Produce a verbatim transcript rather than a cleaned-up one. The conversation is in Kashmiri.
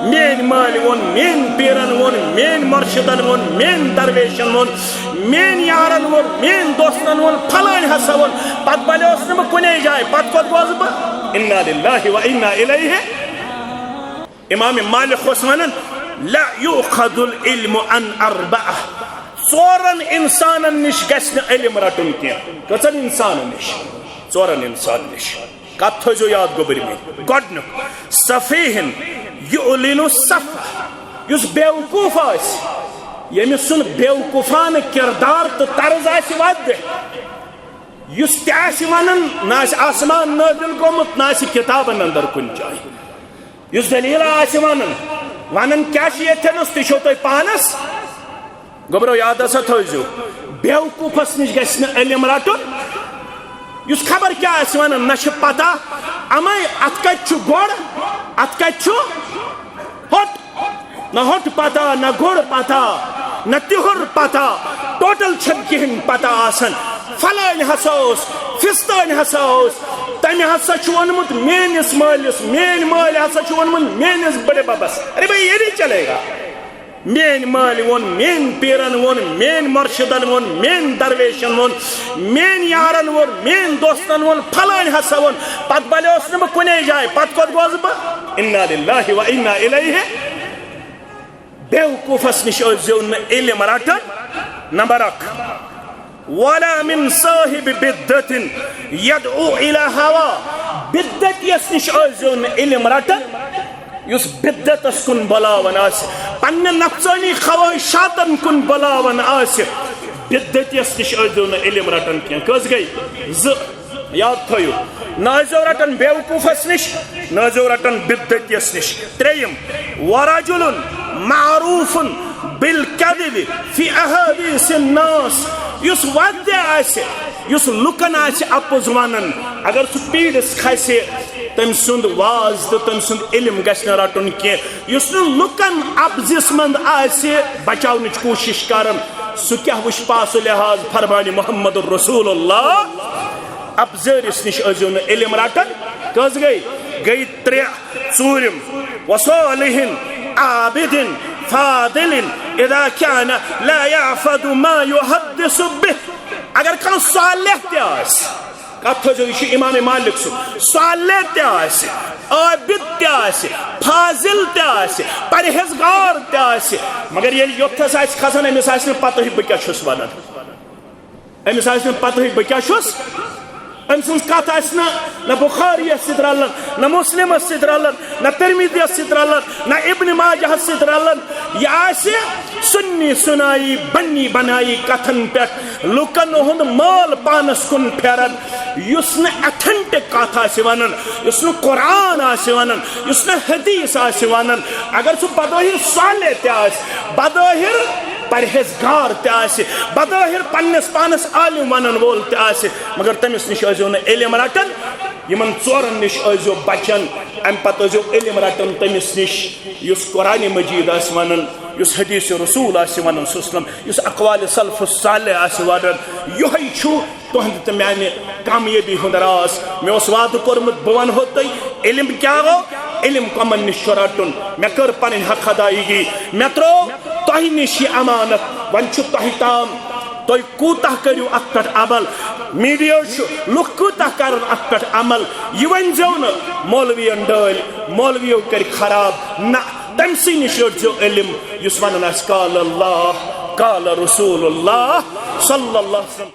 میٲنۍ مٲلۍ ووٚن، میٲنۍ پیرن ووٚن، میٲنۍ مرشدن ووٚن، میٲنۍ درویشن ووٚن، میٲنۍ یارن ووٚن، میٲنۍ دوستن ووٚن، فلٲنۍ ہسا ووٚن۔ پتہٕ بلیوس نہٕ بہٕ کُنے جایہِ، پتہٕ کوٚت گوس بہٕ؟ انا للہ و انا الیہ۔ امام مالک اوس ونان، لا یؤخذ العلم عن اربعہ، ژورن انسانن نِش گژھِ نہٕ علم رٹُن کینٛہہ۔ کٔژن انسانن نِش؟ ژورن انسانن نِش۔ کتھ تھٲیزیو یاد، گوٚبرۍ مےٚ۔ گۄڈنیُک، سفیہن یعلن السفہ، یُس بیوقوف آسہِ، ییٚمِس سُنٛد بیوقوفانہٕ کردار تہٕ طرز آسہِ وتھ، یُس تہِ آسہِ ونان، نہ آسہِ آسمان نٲزِل گوٚمُت، نہ آسہِ کتابن اندر کُنہِ جایہِ۔ یُس دلیل آسہِ ونان، ونان کیٛاہ چھُ ییٚتھٮ۪نس، تہِ چھو تۄہہِ پانس۔ گوٚبرو، یاد ہسا تھٲوزیو، بیوقوفس نِش گژھِ نہٕ علم رٹُن، یُس خبر کیٛاہ آسہِ ونان، نہ چھِ پتہ امے اتھ کتہِ چھُ گۄڈ، اتھ کتہِ چھُ ہوٚٹ۔ نہ ہوٚٹ پتہ، نہ گۄڈ پتہ، نہ تِہُر پتہ، ٹوٹل چھنہٕ کِہینۍ پتہ آسان۔ فلٲنۍ ہسا اوس، فستٲنۍ ہسا اوس، تٔمۍ ہسا چھُ ووٚنمُت میٲنِس مٲلِس، میٲنۍ مٲلۍ ہسا چھُ ووٚنمُت میٲنِس بٔڑِ ببس۔ ارے بھائی، یہ نہیں چلے گا۔ میٲنۍ مٲلۍ ووٚن، میٲنۍ پیرن ووٚن، میٲنۍ مرشدن ووٚن، میٲنۍ درویشن ووٚن، میٲنۍ یارن ووٚن، میٲنۍ دوستن ووٚن، فلٲنۍ ہسا ووٚن۔ پتہٕ بلیوس نہٕ بہٕ کُنے جایہِ، پتہٕ کوٚت گوس بہٕ؟ انا للہ و انا الیہ۔ بیوقوفس نِش ٲسۍزیو نہٕ علم رٹان۔ نمبر اکھ، ولا من صاحب بدعة يدعو الى هوى، بدعتیس نِش ٲسۍزیو نہٕ علم رٹان، یُس بدعتس کُن بلاوان آسہِ، پننہِ نفسانی خواہشاتن کُن بلاوان آسہِ، بدعتیس نِش ٲسۍزیو نہٕ علم رٹان کینٛہہ۔ کٔژ گٔے؟ زٕ۔ یاد تھٲیِو، نہ ٲسۍزیو رٹان بیوقوفس نِش، نہ ٲسۍزیو رٹان بدعتیس نِش۔ ترٛیٚیِم، ورجل معروف بالكذب في احاديث الناس، یُس وتہِ آسہِ، یُس لُکن آسہِ اپُز ونان، اگر سُہ پیٖرِس کھسہِ، تٔمۍ سُنٛد واز تہٕ تٔمۍ سُنٛد علم گژھِ نہٕ رٹُن کینٛہہ۔ یُس نہٕ لُکن اپزِس منٛز آسہِ بچاونٕچ کوٗشش کران، سُہ کیٛاہ وٕچھِ پاسہٕ لحاظ فرمانہِ محمد رسول اللہ؟ اپزٲرِس نِش ٲسۍزیو نہٕ علم رٹان۔ کٔژ گٔے؟ گٔے ترٛےٚ۔ ژوٗرِم، وصالح عابد فاضل اذا كان لا يحفظ ما يحدث به۔ اگر کانٛہہ صالح تہِ آسہِ، کتھ تھٲیزیو، یہِ چھُ امام مالک سُنٛد، صالح تہِ آسہِ، عابد تہِ آسہِ، فاضل تہِ آسہِ، پرہیزگار تہِ آسہِ، مگر ییٚلہِ یوٚتھس آسہِ کھسان، أمِس آسہِ نہٕ پتہٕے بہٕ کیٛاہ چھُس ونان۔ أمِس آسہِ نہٕ پتہٕے بہٕ کیٛاہ چھُس۔ أمۍ سٕنٛز کتھ آسہِ نہٕ، نہ بخاریَس سۭتۍ رلان، نہ مسلمس سۭتۍ رلان، نہ ترمذیَس سۭتۍ رلان، نہ ابن ماجہس سۭتۍ رلان۔ یہِ آسہِ سنی سنائی بنی بنائی کتھن پٮ۪ٹھ لوٗکن ہُنٛد مال پانس کُن پھیران، یُس نہٕ authentic کتھ آسہِ ونان، یُس نہٕ قرآن آسہِ ونان، یُس نہٕ حدیث آسہِ ونان۔ اگر سُہ بظٲہر صالح تہِ آسہِ، بظٲہر پرہیزگار تہِ آسہِ، بظٲہر پننِس پانس عالم ونان وول تہِ آسہِ، مگر تٔمِس نِش ٲسۍزیو نہٕ علم رٹان۔ یِمن ژورن نِش ٲسۍزیو بچان، امہِ پتہٕ ٲسۍزیو علم رٹان تٔمِس نِش، یُس قرآن مجید آسہِ ونان، یُس حدیث رسول آسہِ ونان صلی اللہ علیہ وسلم، یُس اقوال سلف الصالح آسہِ ونان۔ یِہوٚے چھُ تُہنٛد تہٕ میانہِ کامیٲبی ہُنٛد راز۔ مےٚ اوس وعدٕ کوٚرمُت، بہٕ ونہو تۄہہِ علم کیٛاہ گوٚو، علم کمن نِش چھُ رٹُن۔ مےٚ کٔر پنٕنۍ حق ادایگی، مےٚ ترٛوو تۄہہِ نِش یہِ امانت۔ وۄنۍ چھُ تۄہہِ تام، تُہۍ کوٗتاہ کٔرِو اتھ پٮ۪ٹھ عمل۔ میڈیا چھُ، لُکھ کوٗتاہ کرن اتھ پٮ۪ٹھ عمل۔ یہِ ؤنۍزیو نہٕ مولوین ڈٲلۍ، مولویو کٔرۍ خراب۔ نہ، تٔمۍ سٕے نِش رٔٹۍزیو علم یُس ونان آسہِ، قال اللہ، قال رسول اللہ صلی اللہ علیہ وسلم۔